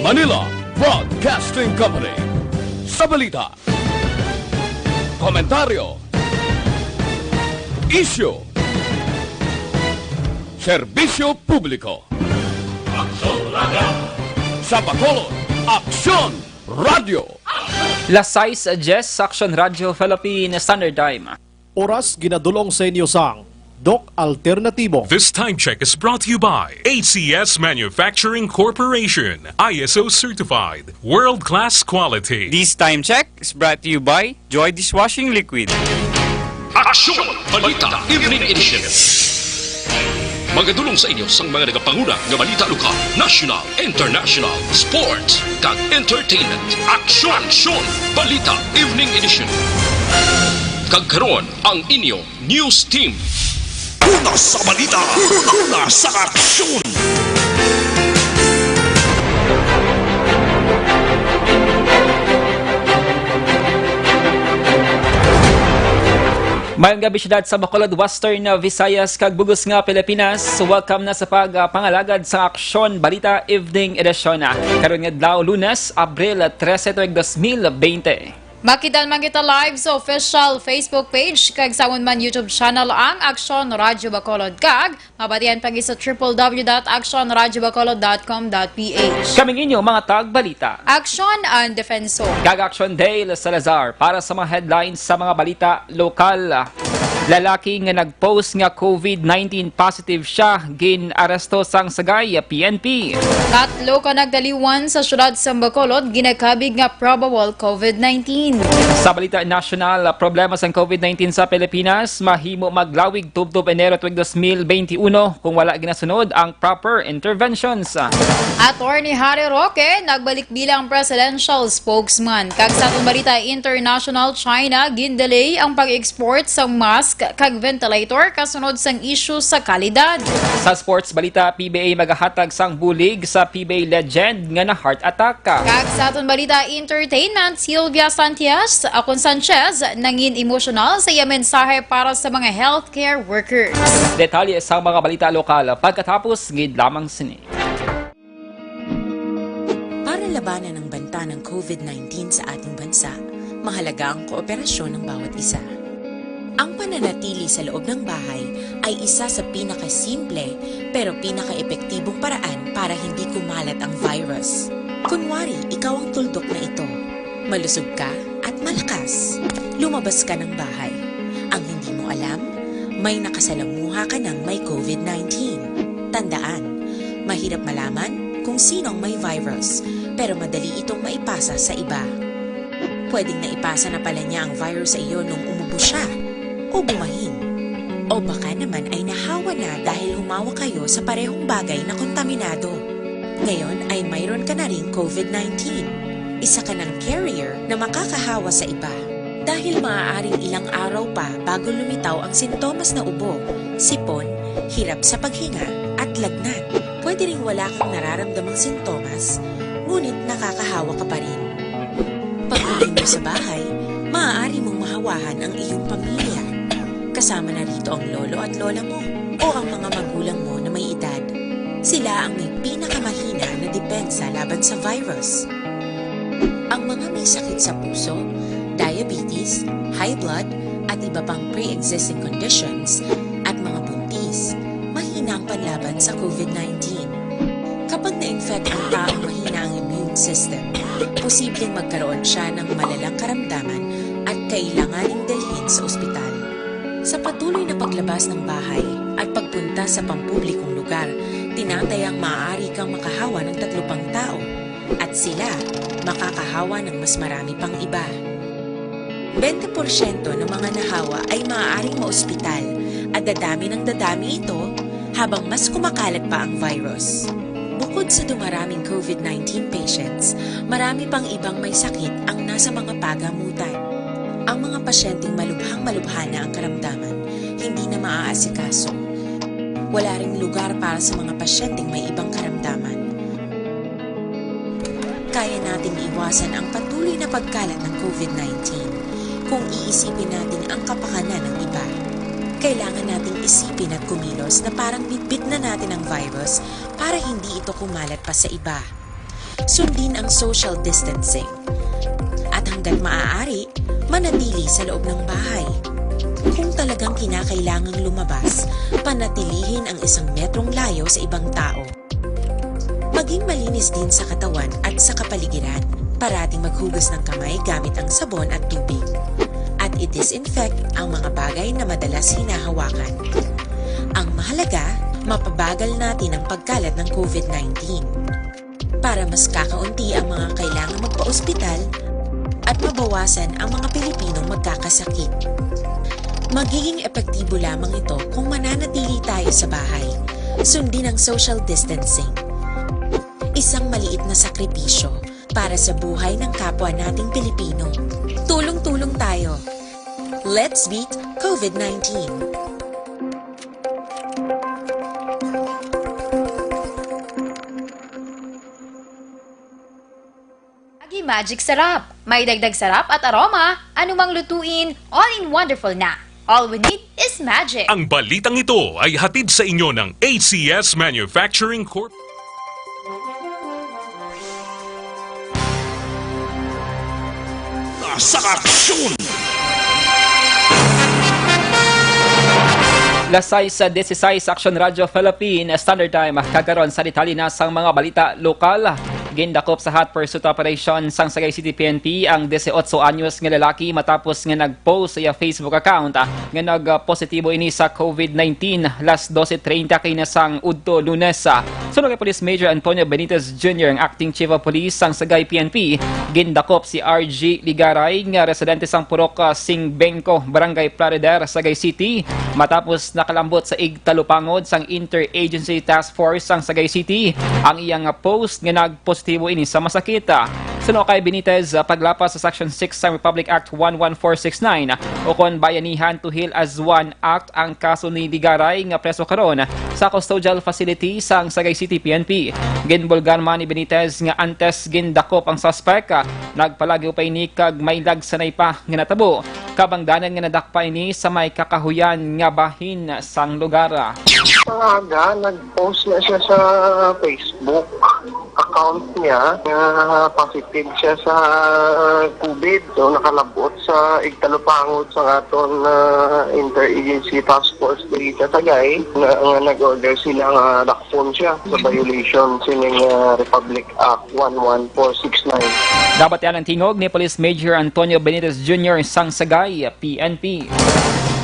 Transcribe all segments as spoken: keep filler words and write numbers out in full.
Manila Broadcasting Company. Sa balita, komentaryo, isyu, serbisyo publiko. Sa Bacolod, Aksyon Radyo. Las sais diyes, Aksyon Radyo Philippine Standard Time. Oras ginadul-ong sa inyo sang Doc Alternatibo. This time check is brought to you by A C S Manufacturing Corporation, I S O certified, world-class quality. This time check is brought to you by Joy Dishwashing Liquid. Aksyon Balita Evening Edition. Magadul-ong sa inyo sang mga nagapanguna nga balita lokal, national, international, sports, kag entertainment. Aksyon, Aksyon Balita Evening Edition. Kag karon, ang inyo news team. Una sa balita, una sa aksyon. Mayong gabi, siyudad sa Bacolod, Western Visayas, kag bug-os nga Pilipinas. Welcome na sa pag, ah, pangalagad sa Aksyon Balita Evening Edition. Karon nga adlaw, Lunes, Abril trese, tuig dos mil bente. Makita man kita live sa official Facebook page kag sa amon man YouTube channel, ang Aksyon Radyo Bacolod, kag mabatian pa gid sa triple W dot aksyon radyo bacolod dot com dot P H. Kaming inyo mga tagbalita. Aksyon ang Defensor. Kag Aksyon Dale Salazar para sa mga headlines sa mga balita lokal. Lalaki nga nag-post nga COVID nineteen positive siya, gin-aresto sang Sagay P N P. Tatlo ka nagdaliwan sa siyudad sa Bacolod ginakabig nga probable COVID nineteen. Sa balita nasyonal, problema sang COVID nineteen sa Pilipinas mahimo maglawig tubtob Enero tuig dos mil benti uno kung wala ginasunod ang proper interventions. Attorney Harry Roque nagbalik bilang presidential spokesman. Kag sa aton balita international, China gindelay ang pag-export sang mask kag ventilator kasunod sang issue sa kalidad. Sa sports balita, P B A magahatag sang bulig sa P B A legend nga na-heart attack. Kag sa aton balita entertainment, Sylvia Sanchez, Akon Sanchez, nangin emosyonal sa iya mensahe para sa mga healthcare workers. Detalye sa mga balita lokal pagkatapos gid lamang sini. Para labanan ang banta ng COVID nineteen sa ating bansa, mahalaga ang kooperasyon ng bawat isa. Ang pananatili sa loob ng bahay ay isa sa pinakasimple pero pinakaepektibong paraan para hindi kumalat ang virus. Kunwari, ikaw ang tuldok na ito. Malusog ka at malakas. Lumabas ka ng bahay. Ang hindi mo alam, may nakasalamuha ka ng may COVID nineteen. Tandaan, mahirap malaman kung sino ang may virus, pero madali itong maipasa sa iba. Pwedeng naipasa na pala niya ang virus sa iyo nung umubo siya o bumahin. O baka naman ay nahawa na dahil humawak kayo sa parehong bagay na kontaminado. Ngayon ay mayroon ka na ring COVID nineteen. Isa ka ng carrier na makakahawa sa iba. Dahil maaaring ilang araw pa bago lumitaw ang sintomas na ubo, sipon, hirap sa paghinga, at lagnat. Pwede ring wala kang nararamdamang sintomas, ngunit nakakahawa ka pa rin. Pag-uwi mo sa bahay, maaari mong mahawahan ang iyong pamilya. Kasama na rito ang lolo at lola mo o ang mga magulang mo na may edad. Sila ang may pinakamahina na depensa laban sa virus. Ang mga may sakit sa puso, diabetes, high blood, at iba pang pre-existing conditions, at mga buntis, mahina ang panlaban sa COVID nineteen. Kapag na-infect ang taong mahina ang immune system, posibleng magkaroon siya ng malalang karamdaman at kailanganing dalhin sa ospital. Sa patuloy na paglabas ng bahay at pagpunta sa pampublikong lugar, tinatayang maaari kang makahawa ng tatlo pang tao, at sila makakahawa ng mas marami pang iba. Bente porsyento ng mga nahawa ay maaaring maospital at dadami ng dadami ito habang mas kumakalat pa ang virus. Bukod sa dumaraming COVID nineteen patients, marami pang ibang may sakit ang nasa mga pagamutan. Ang mga pasyenteng malubhang-malubha na ang karamdaman, hindi na maaasikaso. Wala ring lugar para sa mga pasyenteng may ibang karamdaman. Kaya nating iwasan ang patuloy na pagkalat ng COVID nineteen kung iisipin natin ang kapakanan ng iba. Kailangan nating isipin at kumilos na parang bitbit na natin ang virus para hindi ito kumalat pa sa iba. Sundin ang social distancing. At hanggat maaari, manatili sa loob ng bahay. Kung talagang kinakailangang lumabas, panatilihin ang isang metrong layo sa ibang tao. Maging malinis din sa katawan at sa kapaligiran. Parating maghugas ng kamay gamit ang sabon at tubig. At i-disinfect ang mga bagay na madalas hinahawakan. Ang mahalaga, mapabagal natin ang pagkalat ng COVID nineteen. Para mas kakaunti ang mga kailangang magpa-ospital at mabawasan ang mga Pilipinong magkakasakit. Magiging epektibo lamang ito kung mananatili tayo sa bahay. Sundin ang social distancing. Isang maliit na sakripisyo para sa buhay ng kapwa nating Pilipino. Tulong-tulong tayo. Let's beat COVID nineteen. Agi Magic Sarap. May dagdag sarap at aroma, anumang lutuin, all in wonderful na. All we need is magic. Ang balitang ito ay hatid sa inyo ng A C S Manufacturing Corp. Sa aksyon! Las sais dieciséis, Action Radio Philippine Standard Time. Kag karon sa detalye na sang mga balita lokal. Gindakop sa hot pursuit operation sang Sagay City P N P ang dieciocho anyos nga lalaki matapos nga nag-post sa iya Facebook account, ah, nga nag-positibo ini sa COVID nineteen las doce treinta kaina sang udto Lunes, ah. Suno kay Police Major Antonio Benitez Junior, ang Acting Chief of Police sang Sagay P N P, gindakop si R G Ligaray nga residente sang Purok, ah, Singbengko, Barangay Plaridel, Sagay City, matapos nakalambot sa igtalupangod sang Interagency Task Force sang Sagay City ang iyang post nga nagpositibo ini sa masakit. Suno kay Benitez, ah, paglapas sa Section six sang Republic Act one one four six nine, ukon Bayanihan to Heal as One Act ang kaso ni Ligaray nga preso karon sa custodial facility sang Sagay City P N P. Ginbulgar man ni Benitez nga antes gindakop ang suspek, nagpalagyo pa ini kag may lagsanay pa nga natabo. Kabangdanan nga nadakpa ini sa may kakahuyan nga bahin sang lugar. Sa aga, nag-post na siya sa Facebook account niya nga positive siya sa COVID. So, nakalabot sa igtalupangod sa aton, ah, Interagency Task Force diri sa Sagay na, nga nag-order sila nga dakpon siya sa violation sining, ah, Republic Act one one four six nine. Nabatian ang tingog ni Police Major Antonio Benitez Junior sang Sagay P N P.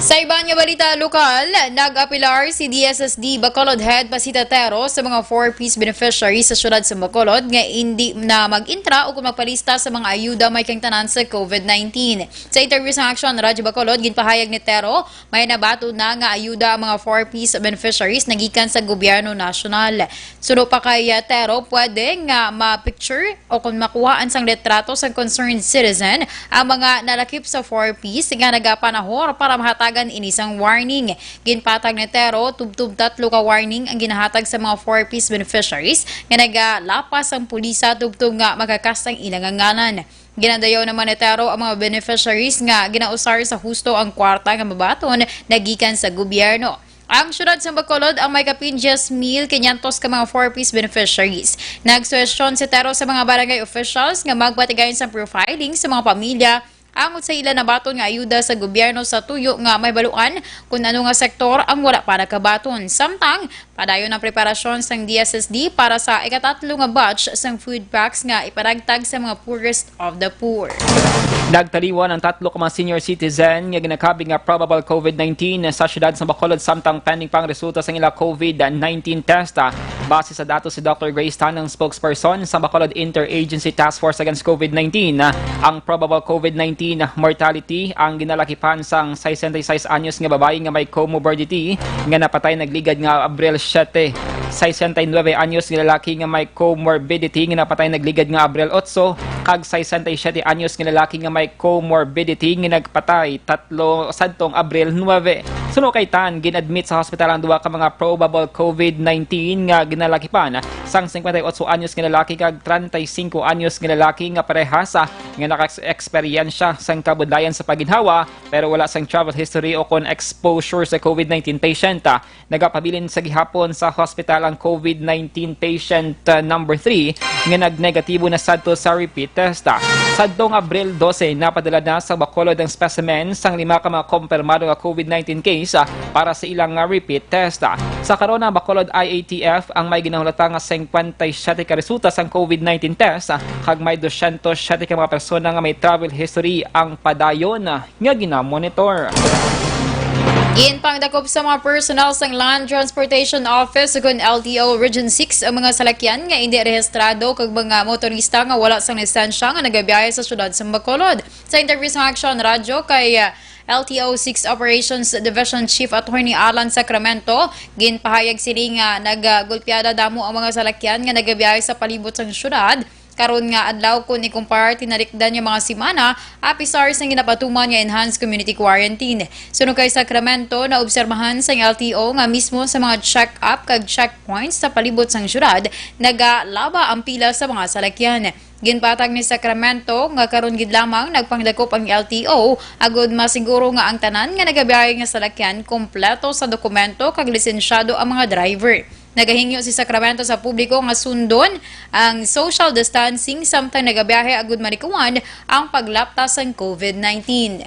Sa iban nga balita lokal, nag-apelar si D S S D Bacolod Head Pasita Tero sa mga four Ps beneficiaries sa siyudad sa Bacolod nga indi na mag-intra o kung magpalista sa mga ayuda may kangtanan sa COVID nineteen. Sa interview sa Action Radyo Bacolod, ginpahayag ni Tero, may nabaton na nga ayuda ang mga four Ps beneficiaries nagikan sa gobyerno nasyonal. Suno pa kay Tero, pwede nga ma-picture o kung makuhaan sang litrato sang concerned citizen ang mga nalakip sa four Ps nga nagapanahor para mahatagan ini sang warning. Ginpatag ni Tero, tubtob tatlo ka warning ang ginahatag sa mga four Ps beneficiaries nga nagalapas sang pulisa tubtob nga makakas ang ilang ngalan. Ginadayaw naman ni Tero ang mga beneficiaries nga ginausar sa husto ang kwarta nga mabaton nagikan sa gobyerno. Ang siyudad sa Bacolod ang may kapin diyes mil kinyantos ka mga four Ps beneficiaries. Nagsuhestyon si Tero sa mga barangay officials nga magpatigayon sa profiling sa mga pamilya angot sa ila nabaton nga ayuda sa gobyerno sa tuyo nga mahibaluan kung ano nga sektor ang wala pa nakabaton. Samtang, padayon ang preparasyon sang D S S D para sa ikatatlo nga batch sang food packs nga ipanagtag sa mga poorest of the poor. Nagtaliwan ang tatlo ka mga senior citizen nga ginakabig nga probable COVID nineteen sa siyudad sa Bacolod, samtang pending pa ang resulta sa ila COVID nineteen test. Base sa datos si Doctor Grace Tan, ang spokesperson sa Bacolod Interagency Task Force Against COVID nineteen, ang probable COVID nineteen mortality ang ginalakipan sang sesenta y seis anyos nga babayi nga may comorbidity nga napatay nagligad nga Abril siete, sesenta y nuebe anyos nga lalaki nga may comorbidity nga napatay nagligad nga Abril otso, kag sesenta y siete anyos nga lalaki nga may comorbidity nga nagpatay tatlo sadtong Abril nuebe. Suno kay Tan, gin-admit sa hospital ang duha ka mga probable covid nineteen nga ginalakipan sang singkwenta y otso anyos nga lalaki kag treinta y cinco anyos nga lalaki nga parehas, ah, nga naka-eksperyensya sang kabudlayan sa pagginhawa pero wala sang travel history o kon exposure sa covid nineteen patient. Ah, nagapabilin sa gihapon sa hospital ang covid nineteen patient, ah, number three nga nagnegatibo na sadto sa repeat test. Ah, sadtong Abril dose, napadala na sa Bacolod ang specimen sang lima ka mga kompirmado nga covid nineteen case, ah, para sa ilang, ah, repeat test. Ah, sa karon, ang Bacolod I A T F ang may ginahulata nga singkwenta y siete ka resulta sang covid nineteen test, ah, kag may dosyentos siete ka mga persona nga may travel history ang padayon, ah, nga ginamonitor. Ginpangdakop sa mga personnel sang Land Transportation Office ukon L T O Region six ang mga salakyan nga indi rehistrado kag mga motorista nga wala sang lisensya nga nagabiyahe sa siyudad sa Bacolod. Sa interview sa Action Radio kay, uh, L T O six Operations Division Chief Attorney Alan Sacramento, ginpahayag sini nga nagagulpiada damo ang mga salakyan nga nagabiyahe sa palibot sang siyudad karon nga adlaw kon ikumpara tinalikdan nga mga semana, apisar sang ginapatuman nga enhanced community quarantine. Suno kay Sacramento, naobserbahan sang L T O nga mismo sa mga check-up kag checkpoints sa palibot sang siyudad, nagalaba ang pila sa mga salakyan. Ginpatag ni Sacramento nga karon gid lamang nagpangdakop ang L T O agod masiguro nga ang tanan nga nagabiyahe nga salakyan kompleto sa dokumento kag lisensyado ang mga driver. Nagahingyo si Sacramento sa publiko nga sundon ang social distancing samtang nagabiyahe agud malikawan ang paglapta sang covid nineteen.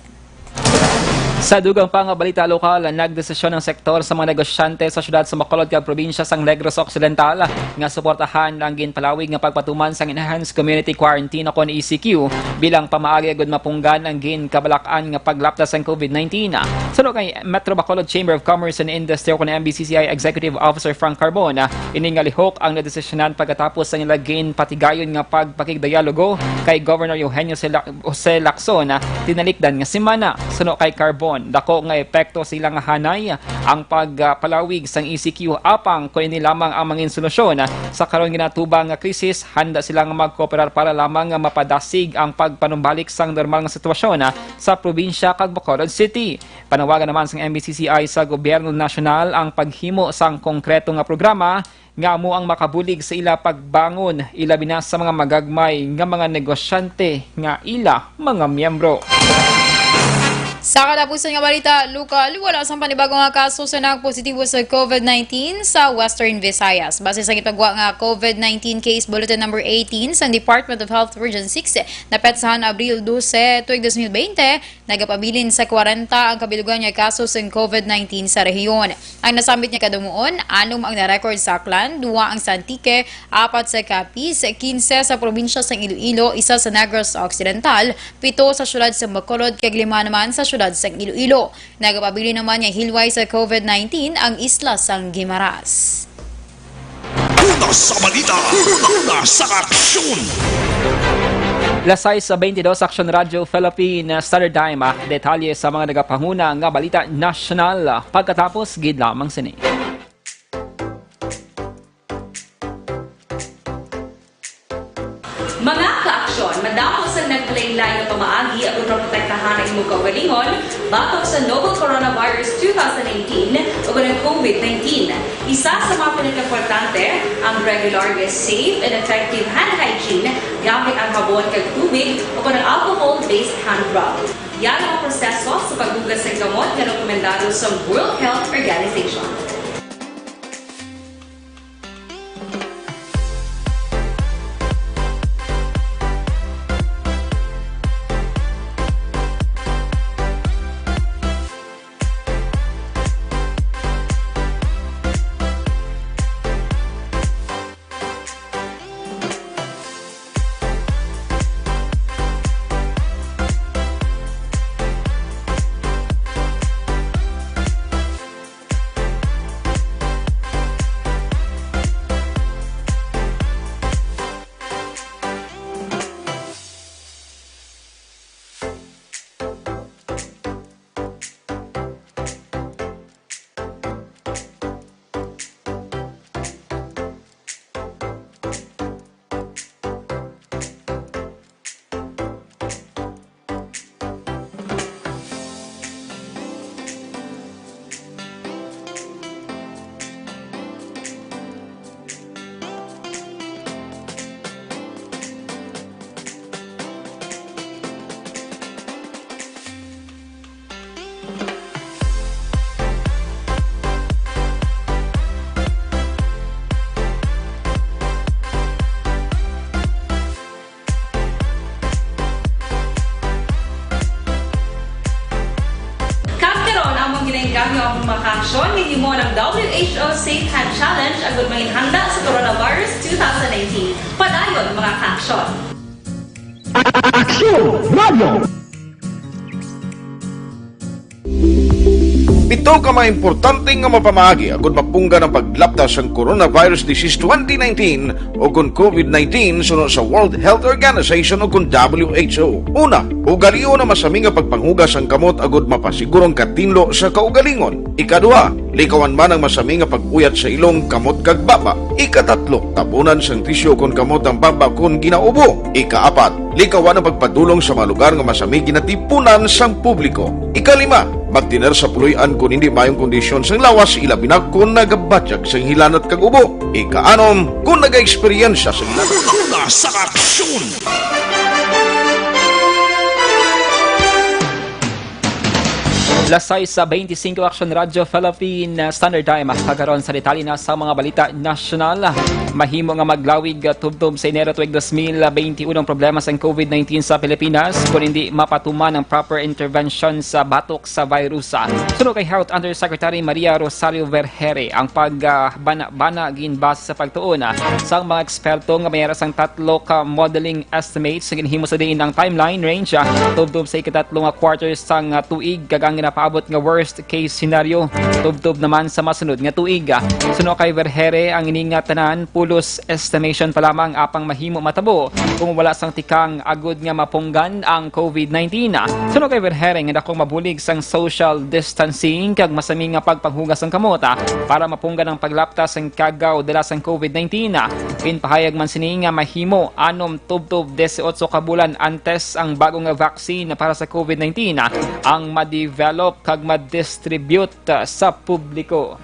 Sa dugang pa nga balita lokal, nagdesisyon ang sektor sa mga negosyante sa siyudad sa Bacolod kag probinsya sang Negros Occidental nga suportahan ang ginpalawig nga pagpatuman sang enhanced community quarantine o kon E C Q bilang pamaagi agud mapunggan ang ginkabalak-an nga paglapta sang covid nineteen. Suno kay Metro Bacolod Chamber of Commerce and Industry o kon M B C C I Executive Officer Frank Carbon, ini nga lihok ang nadesisyonan pagkatapos sang ila ginpatigayon nga pagpakigdialogo kay Governor Eugenio Sela-, Jose Lacson, ah, tinalikdan nga semana. Suno kay Carbon, dako nga epekto sa ila nga hanay ang pagpalawig sang E C Q, apang kon ini lamang ang mangin solusyon, ah, sa karon ginatubang nga krisis, handa sila nga magkooperar para lamang nga mapadasig ang pagpanumbalik sang normal nga sitwasyon, ah, sa probinsya kag Bacolod City. Panawagan naman sang M B C C I sa gobyerno nasyonal ang paghimo sang konkreto nga programa nga amo ang makabulig sa ila pagbangon, ilabi na sa mga magagmay nga mga negosyante nga ila mga miyembro. Sa katapusan nga balita lokal, wala sang panibago nga kaso sa nagpositibo sa covid nineteen sa Western Visayas. Base sa gipagwa nga covid nineteen case bulletin number eighteen sa Department of Health Region six, napetsahan Abril dose, tuig dos mil bente, nagapabilin sa kwarenta ang kabilugan nga kaso sang covid nineteen sa rehiyon. Ang nasambit nga kadumuon, anom ang na-record sa Aklan, duwa ang sa Antique, apat sa Capiz, quince sa probinsya sang Iloilo, isa sa Negros Occidental, pito sa siyudad sang Bacolod, kag lima naman sa siyudad sang Iloilo. Nagapabilin naman nga hilway sa covid nineteen ang isla sang Guimaras. Una sa balita, una sa aksyon. Las sais sa twenty-dos, Aksyon Radyo Philippine Standard Time. Ah, detalye sa mga nagapanguna nga balita nasyonal, ah, pagkatapos gid lamang sini. Mga kaaksyon, madamo sang naglain-lain nga pamaagi aron maprotektahan ang imo kaugalingon batok sa novel coronavirus two thousand eighteen o ang covid nineteen. Isa sa mga pinakaimportante ang regular nga safe and effective hand hygiene gamit ang habon kag tubig o ang alcohol-based hand rub. Yara ang proseso sa paghugas sang kamot nga rekomendado sa World Health Organization. Ang mga kaaksyon nga gihimo ng W H O Safe Hand Challenge agud mangin handa sa coronavirus two thousand nineteen. Padayon, mga kaaksyon. Aksyon Radio! Pito ka mga importante nga mapamaagi agud mapunggan ang paglapta sang coronavirus disease twenty nineteen o kon COVID nineteen suno sa World Health Organization o kon W H O. Una, ugalion ang masami nga pagpanghugas sang kamot agud mapasiguro ang katinlo sa kaugalingon. Ikaduha, likawan man ang masami nga pag-uyat sa ilong, kamot, kag baba. Ikatatlo, tabunan sang tisyu kon kamot ang baba kon ginaubo. Ikaapat, likawan ang pagpadulong sa mga lugar nga masami ginatipunan sang publiko. Ikalima, magtener sa puloy-an kon hindi maayong kondisyon sang lawas, ilabi na kon nagabatyag sang hilanat kag ubo. Ikaanom, kon nagaeksperyensya sa hilanat. Una sa aksyon! Las sais sa veinticinco, Action Radio Philippine Standard Time. Pagkaron sa detalye na sa mga balita nasyonal. Mahimo nga maglawig, ah, tubtob sa Enero tuig dos mil veintiuno ang problema sang COVID nineteen sa Pilipinas kung hindi mapatuman ang proper intervention sa batok sa virus. Suno kay Health Undersecretary Maria Rosario Vergeire, ang pagbana-bana ginbase sa pagtuon, ah, sang mga eksperto nga may ara sang tatlo ka modeling estimates nga ginhimo sa diin ang timeline range, ah, tubtob sa ikatatlo nga quarter sang, ah, tuig, kag ang ginapaabot nga worst case scenario tubtob naman sa masunod nga tuig. Suno kay Vergeire, ang ini nga tanan pulos estimation pa lamang apang mahimo matabo kung wala sang tikang agud nga mapunggan ang COVID nineteen. Suno kay Vergeire, nga dakong mabulig sang social distancing kag masami nga pagpanghugas sang kamot, ah, para mapunggan ang paglapta sang kagaw dala sang COVID nineteen. Ginpahayag man sini nga mahimo anom tubtob dieciocho ka bulan antes ang bago nga vaccine para sa COVID nineteen ang ma-develop kag ma-distribute sa publiko.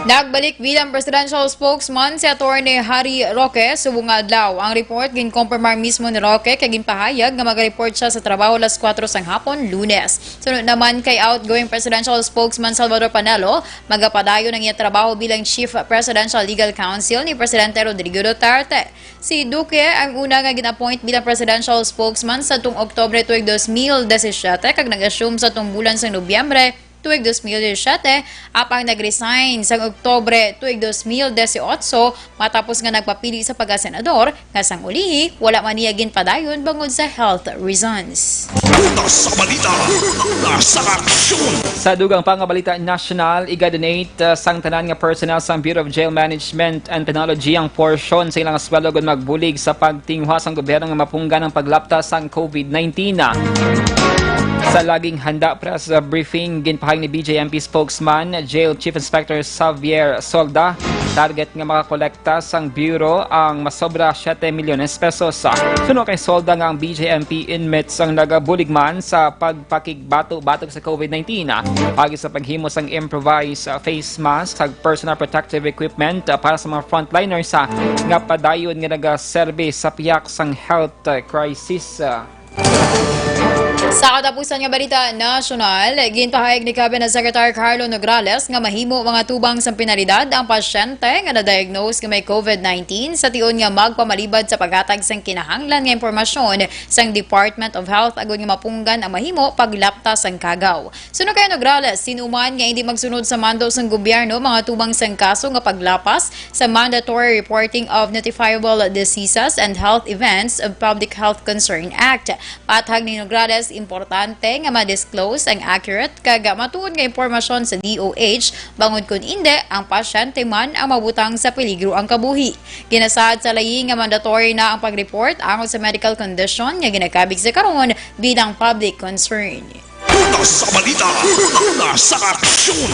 Nagbalik bilang presidential spokesman si Attorney Harry Roque subong nga adlaw. Ang report ginkompormar mismo ni Roque kag ginpahayag nga magareport siya sa trabaho alas kuwatro sang hapon, Lunes. Sunod naman kay outgoing presidential spokesman Salvador Panelo, magapadayon ang iya trabaho bilang Chief Presidential Legal Counsel ni Presidente Rodrigo Duterte. Si Duque ang una nga gin-appoint bilang presidential spokesman sa tung Oktobre tuig dos mil disisiete kag nag-assume sa tung bulan sang Nobyembre tuig dos mil disisiete, apang nag-resign sang Oktobre tuig dos mil disiotso matapos nga nagpapili sa pagkasenador, nga sang ulihi wala man niya ginpadayon bangod sa health reasons. Una sa balita, una sa aksyon. Sa dugang pa nga balita nasyonal, iga-donate, uh, sang tanan nga personnel sang Bureau of Jail Management and Technology ang porsyon sa ilang sweldo kon magbulig sa pagtinguha sang gobyerno nga mapunggan ang paglapta sang COVID nineteen. Sa laging handa press, uh, briefing, ginpahayag ni B J M P spokesman Jail Chief Inspector Xavier Solda, target nga makakolekta sang Bureau ang masobra siete milyones pesos. Suno kay Solda nga ang B J M P inmates ang nagabulig man sa pagpakigbato-batok sa COVID nineteen, ah, paagi sa paghimo sang improvised, ah, face mask kag personal protective equipment, ah, para sa mga frontliners, ah, nga padayon nga nagaserbi sa pihak sang health, ah, crisis, ah. Sa katapusan nga balita nasyonal, ginpahayag ni Cabinet Secretary Carlo Nograles nga mahimo mga tubang sang penalidad ang pasyente nga na-diagnose nga may COVID nineteen sa tion nga magpamalibad sa paghatag sang kinahanglan nga impormasyon sang Department of Health agud nga mapunggan ang mahimo paglapta sang kagaw. Suno kay Nograles, sin-o man nga indi magsunod sa mando sang gobyerno, mga tubang sang kaso nga paglapas sa Mandatory Reporting of Notifiable Diseases and Health Events of Public Health Concern Act. Paathag ni Nograles, importante nga ma-disclose ang accurate kag matuod nga impormasyon sa D O H, bangod kon indi, ang pasyente man ang mabutang sa peligro ang kabuhi. Ginasaad sa layi nga mandatory na ang pag-report angot sa medical condition nga ginakabig sa karon bilang public concern. Una sa balita, una sa aksyon.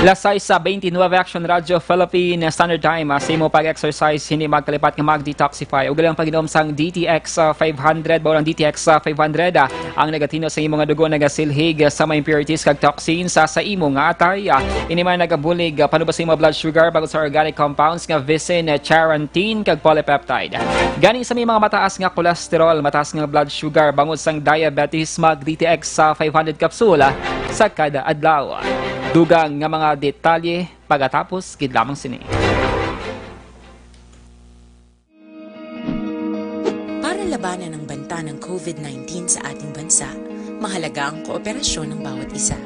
Las sais sa veintinuebe, Action Radio Philippine Standard Time. Ah, sa imo pag-exercise, hindi magkalipat nga mag-detoxify. Ugali ang pag-inom sang D T X, ah, five hundred, mao ang D T X, ah, five hundred, ah, ang nagatinos sa imo nga dugo, nagasilhig, ah, sa mga impurities kag toxins, ah, sa imo nga atay. Ah, ini man nagabulig, ah, panubos sa imo blood sugar bangod sa organic compounds nga vicin, ah, charantin kag polypeptide. Gani sa may mga mataas nga cholesterol, mataas nga blood sugar, bangod sang diabetes, mag D T X sa five hundred kapsula sa kada adlaw. Dugang nga mga detalye pagatapos gid lamang sini. Para labanan ang banta ng COVID nineteen sa ating bansa, mahalaga ang kooperasyon ng bawat isa.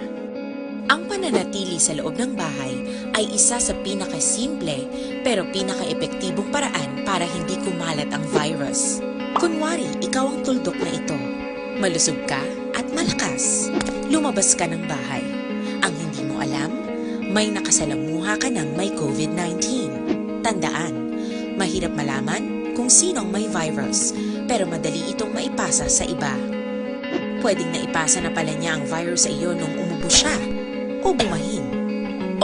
Ang pananatili sa loob ng bahay ay isa sa pinakasimple pero pinakaepektibong paraan para hindi kumalat ang virus. Kunwari, ikaw ang tuldok na ito. Malusog ka at malakas. Lumabas ka ng bahay. Ang hindi mo alam, may nakasalamuha ka ng may COVID nineteen. Tandaan, mahirap malaman kung sino ang may virus, pero madali itong maipasa sa iba. Pwedeng naipasa na pala niya ang virus sa iyo nung umubo siya o bumahin.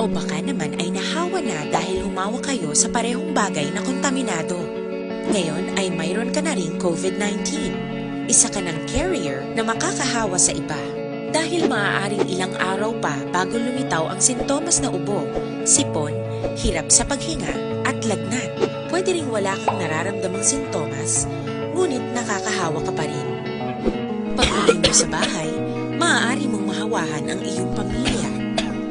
O baka naman ay nahawa na dahil humawak kayo sa parehong bagay na kontaminado. Ngayon ay mayroon ka na ring COVID nineteen. Isa ka ng carrier na makakahawa sa iba. Dahil maaaring ilang araw pa bago lumitaw ang sintomas na ubo, sipon, hirap sa paghinga, at lagnat, pwede ring wala kang nararamdamang sintomas, ngunit nakakahawa ka pa rin. Pag-uwi mo sa bahay, maaari mong mahawahan ang iyong pamilya.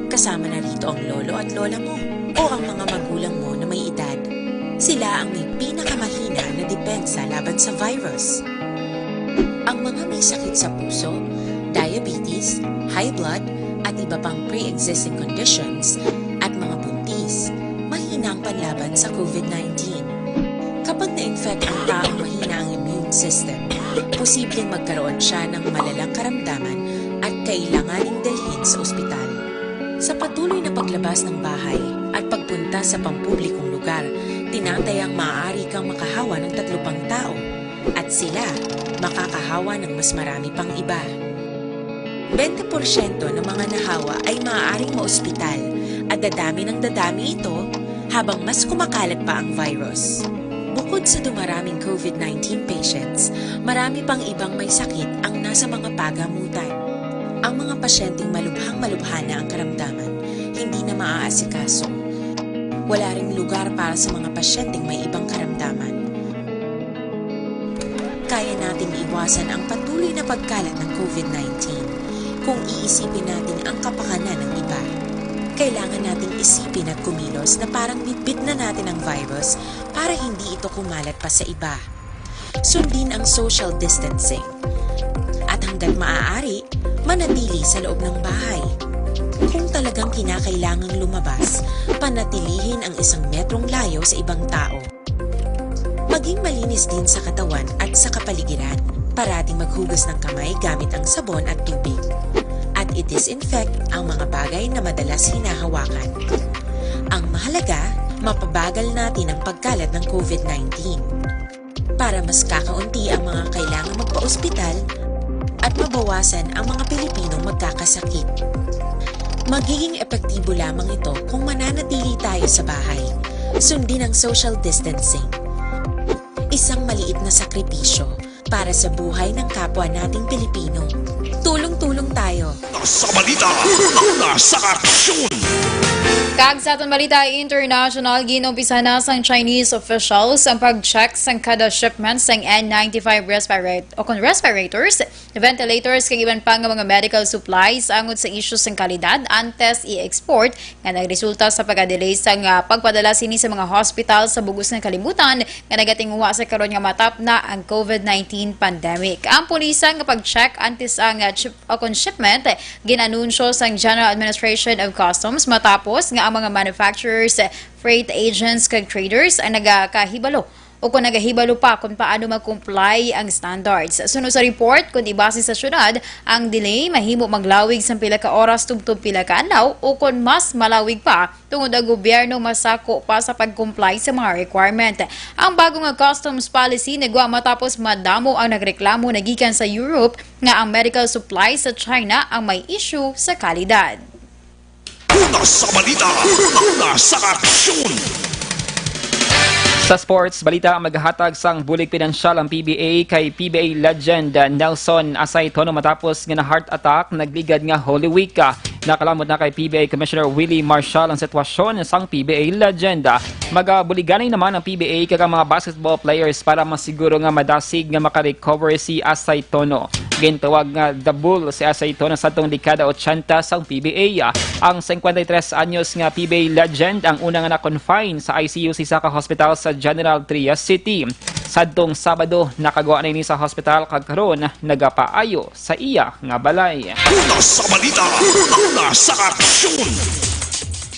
Kasama na rito ang lolo at lola mo o ang mga magulang mo na may edad. Sila ang may pinakamahina na depensa laban sa virus. Ang mga may sakit sa puso, diabetes, high blood, at iba pang pre-existing conditions, at mga buntis, mahina ang panlaban sa COVID nineteen. Kapag na-infect ang taong mahina ang immune system, posibleng magkaroon siya ng malalang karamdaman at kailanganing dalhin sa ospital. Sa patuloy na paglabas ng bahay at pagpunta sa pampublikong lugar, tinatayang maaari kang makahawa ng tatlo pang tao at sila makakahawa ng mas marami pang iba. Bente porsyento ng mga nahawa ay maaaring maospital at dadami ng dadami ito habang mas kumakalat pa ang virus. Bukod sa dumaraming COVID nineteen patients, marami pang ibang may sakit ang nasa mga pagamutan. Ang mga pasyenteng malubhang malubha na ang karamdaman, hindi na maaasikaso. Wala ring lugar para sa mga pasyenteng may ibang karamdaman. Kaya nating iwasan ang patuloy na pagkalat ng COVID nineteen kung iisipin natin ang kapakanan ng iba. Kailangan nating isipin at kumilos na parang bitbit na natin ang virus para hindi ito kumalat pa sa iba. Sundin ang social distancing. At hanggat maaari, manatili sa loob ng bahay. Kung talagang kinakailangang lumabas, panatilihin ang isang metrong layo sa ibang tao. Maging malinis din sa katawan at sa kapaligiran. Parating maghugas ng kamay gamit ang sabon at tubig. At i-disinfect ang mga bagay na madalas hinahawakan. Ang mahalaga, mapabagal natin ang pagkalat ng COVID nineteen. Para mas kakaunti ang mga kailangang magpa-ospital at mabawasan ang mga Pilipinong magkakasakit. Magiging epektibo lamang ito kung mananatili tayo sa bahay. Sundin ang social distancing. Isang maliit na sakripisyo para sa buhay ng kapwa nating Pilipino. Tulong-tulong tayo. Sa balita, una sa aksyon. Kag sa aton balita international, ginumpisahan na sang Chinese officials ang pag-check sang kada shipment sang N ninety-five respirat-, o kon respirators, ventilators, kag iban pa nga mga medical supplies angot sa isyu sang kalidad antes i-export, nga nagresulta sa pagka-delay sang pagpadala sini sa mga hospital sa bug-os nga kalibutan nga nagatinguha sa karon nga matapos na ang COVID nineteen pandemic. Ang pulisa nga pag-check antes ang, ah, ship-, o kon shipment gin-anunsyo sang General Administration of Customs matapos nga ang mga manufacturers, freight agents, kag traders ang nagakahibalo o kon nagahibalo pa kon paano mag-comply ang standards. Suno sa report, kon ibase sa syudad, ang delay mahimo maglawig sang pila ka oras tubtob pila ka adlaw o kon mas malawig pa, tungod ang gobyerno masako pa sa pag-comply sa mga requirement. Ang bago nga customs policy nagwa matapos madamo ang nagreklamo nagikan sa Europe nga ang medical supplies sa China ang may issue sa kalidad. Una sa balita, una sa aksyon. Sa sports balita, maghatag sang bulig pinansyal ang P B A kay P B A legend Nelson Asaytono matapos nga na heart attack nagligad nga Holy Week. Nakalamot na kay P B A Commissioner Willie Marshall ang sitwasyon sang P B A legend. Magabuliganay naman ang P B A kag ang mga basketball players para masiguro nga madasig nga makarecover si Asaytono. Gintawag nga The Bull si Asaytono sadtong dekada ochenta sang P B A. Ang singkwenta y tres anyos nga P B A legend ang una nga na-confine sa I C U sa isa ka hospital sa General Trias City. Sadtong Sabado, nakagwa na ini sa hospital kag karon nagapaayo sa iya nga balay. Una sa balita, una sa aksyon.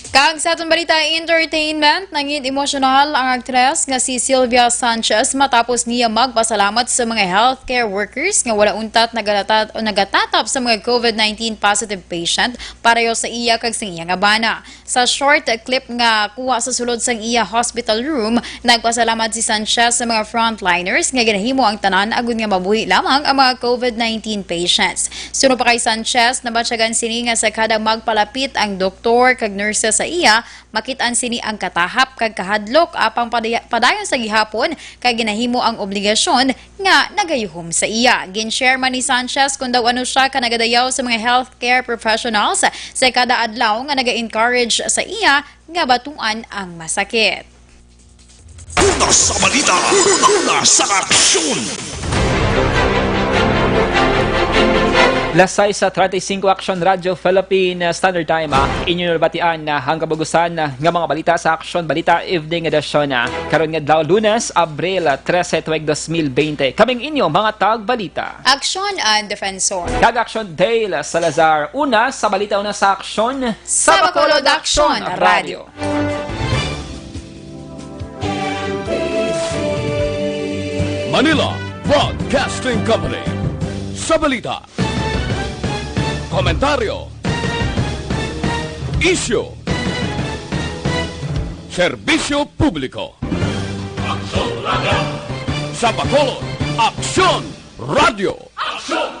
Kag sa aton balita entertainment, nangin emosyonal ang aktres nga si Sylvia Sanchez matapos niya magpasalamat sa mga healthcare workers nga wala untat nagalata-, nagatatap sa mga covid nineteen positive patient pareho sa iya kag sa iya nga bana. Sa short clip nga kuha sa sulod sang iya hospital room, nagpasalamat si Sanchez sa mga frontliners nga ginahimo ang tanan agud nga mabuhi lamang ang mga covid nineteen patients. Suno pa kay Sanchez, nabatyagan sini nga sa kada magpalapit ang doktor kag nurses sa iya, makit-an sini ang katahap kag kahadlok, apang padaya-, padayon sa gihapon kay ginahimo ang obligasyon nga nagayuhom sa iya. Gin-share man ni Sanchez kung daw ano siya ka nagadayaw sa mga healthcare professionals sa kada adlaw nga naga-encourage sa iya nga batuan ang masakit. Una sa balita, una sa aksyon. Las sais sa treinta y cinco, Aksyon Radyo Philippine Standard Time, ah. Inyo nabatian na ang kabagusan, ah, nga mga balita sa Aksyon Balita Evening Edition, ah. Karon nga adlaw, Lunes, Abril, ah, trese, tuig dos mil bente. Kaming inyo mga tagbalita. Aksyon and Defensor. Kag Aksyon Dale Salazar. Una sa balita, una sa aksyon. Sa Bacolod Aksyon Radyo. Manila Broadcasting Company. Sa balita, komentaryo, isyu, serbisyo publiko. Aksyon Radyo. Sa Bacolod, Aksyon Radyo. Aksyon